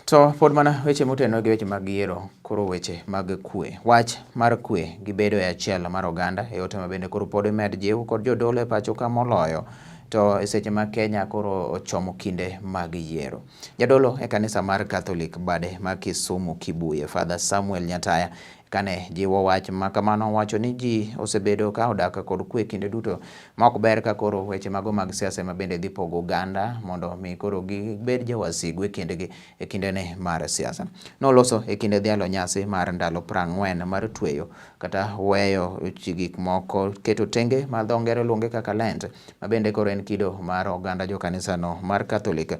To pod mana weche motenore gi weche mag yiero, koro weche mag kwe. Wach mar kwe gi bedo e achiel mar oganda e ote ma bende koro pod imed jiw kod jodolo e pacho ka moloyo to e seche ma Kenya koro ochomo kinde mag yiero. Jadolo e kanisa mar Catholic bade ma Kisumu Kibuye, Father Samuel Nyataya, kane jiwo wach ma kamano wacho ni ji osebedo ka odak kod kwe kinde duto ma ok ber ka koro weche mago mag siasa ema bende dhi pogo oganda mondo mi koro gibed jowasigu e kindgi e kindene mar siasa. Noloso e kinde dhialo nyasi mar ndalo 40 mar tweyo kata weyo gik moko keto tenge ma dho ngere luonge kaka Lent ma bende koro en kido mar oganda jo kanisano mar Catholic.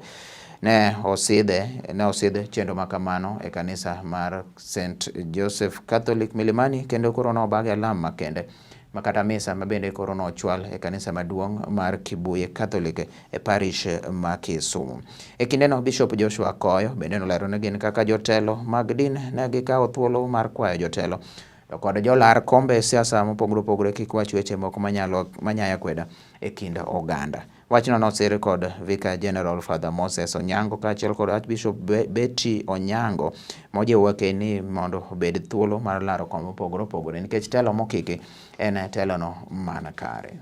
Ne osidhe chenro ma kamano e kanisa mar St Joseph Catholic Milimani kendo koro nobage alam makende ma kata misa ma bende koro nochwal e kanisa maduong' mar Kibuye Catholic e parish ma Kisumu. E kindeno Bishop Joshua Koyo bende nolero ni gin kaka jotelo mag din ne gikawo thuolo mar kwayo jotelo to kod jolar kombe e siasa mopogore opogore kik wach weche moko manyayo akweda e kind oganda. Wachno nosir kod Vicar General Father Moses Onyango kaachiel kod Archbishop Betty Onyango mojiwo wake ni mondo obed thuolo mar laro kom mopogore opogore nikech telo mokiki en telono man kare.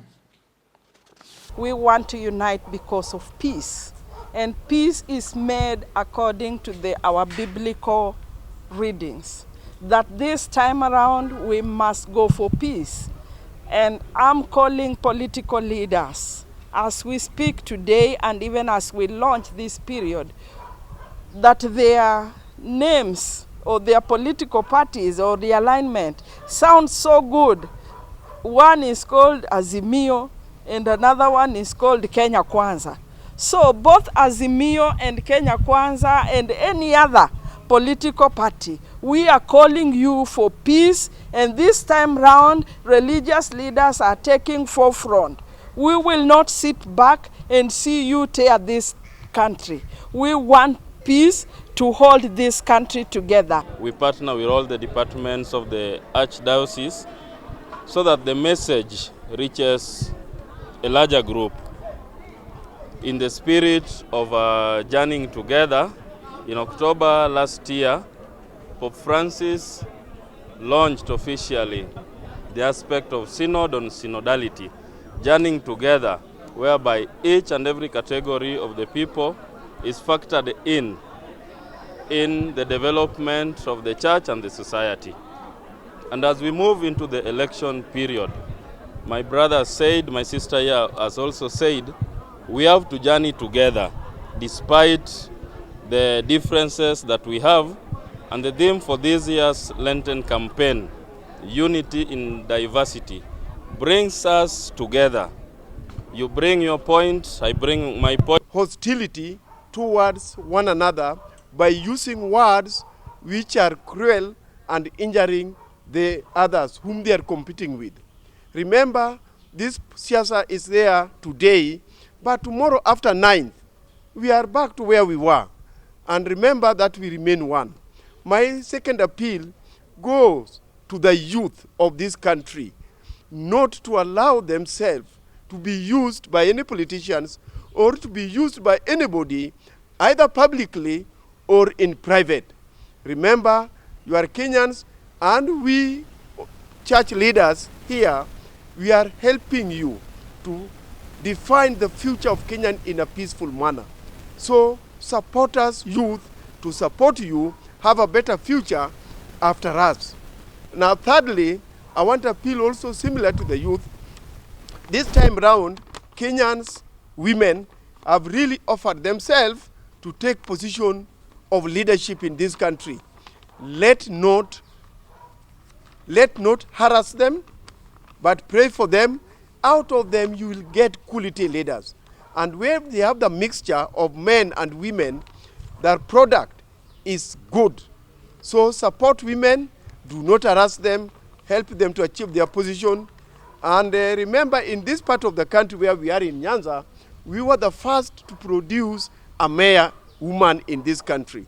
We want to unite because of peace. And peace is made according to our biblical readings. That this time around we must go for peace. And I'm calling political leaders as we speak today and even as we launch this period, that their names or their political parties or the alignment sounds so good. One is called Azimio and another one is called Kenya Kwanza. So both Azimio and Kenya Kwanza and any other political party, we are calling you for peace, and this time round religious leaders are taking forefront. We will not sit back and see you tear this country. We want peace to hold this country together. We partner with all the departments of the Archdiocese so that the message reaches a larger group. In the spirit of journeying together, in October last year, Pope Francis launched officially the aspect of synod on synodality, journeying together, whereby each and every category of the people is factored in the development of the church and the society. And as we move into the election period, my brother said, my sister here has also said, we have to journey together despite the differences that we have. And the theme for this year's Lenten campaign, Unity in Diversity, brings us together. You bring your point, I bring my point. Hostility towards one another by using words which are cruel and injuring the others whom they are competing with. Remember, this siasa is there today, but tomorrow after 9th, we are back to where we were. And remember that we remain one. My second appeal goes to the youth of this country, not to allow themselves to be used by any politicians or to be used by anybody, either publicly or in private. Remember, you are Kenyans, and we church leaders here, we are helping you to define the future of Kenya in a peaceful manner. So support us, youth, to support you, have a better future after us. Now, thirdly, I want to appeal also similar to the youth. This time round, Kenyans, women, have really offered themselves to take position of leadership in this country. Let not harass them, but pray for them. Out of them, you will get quality leaders. And where they have the mixture of men and women, their product is good. So support women, do not harass them, help them to achieve their position. And remember, in this part of the country where we are in Nyanza, we were the first to produce a mayor woman in this country.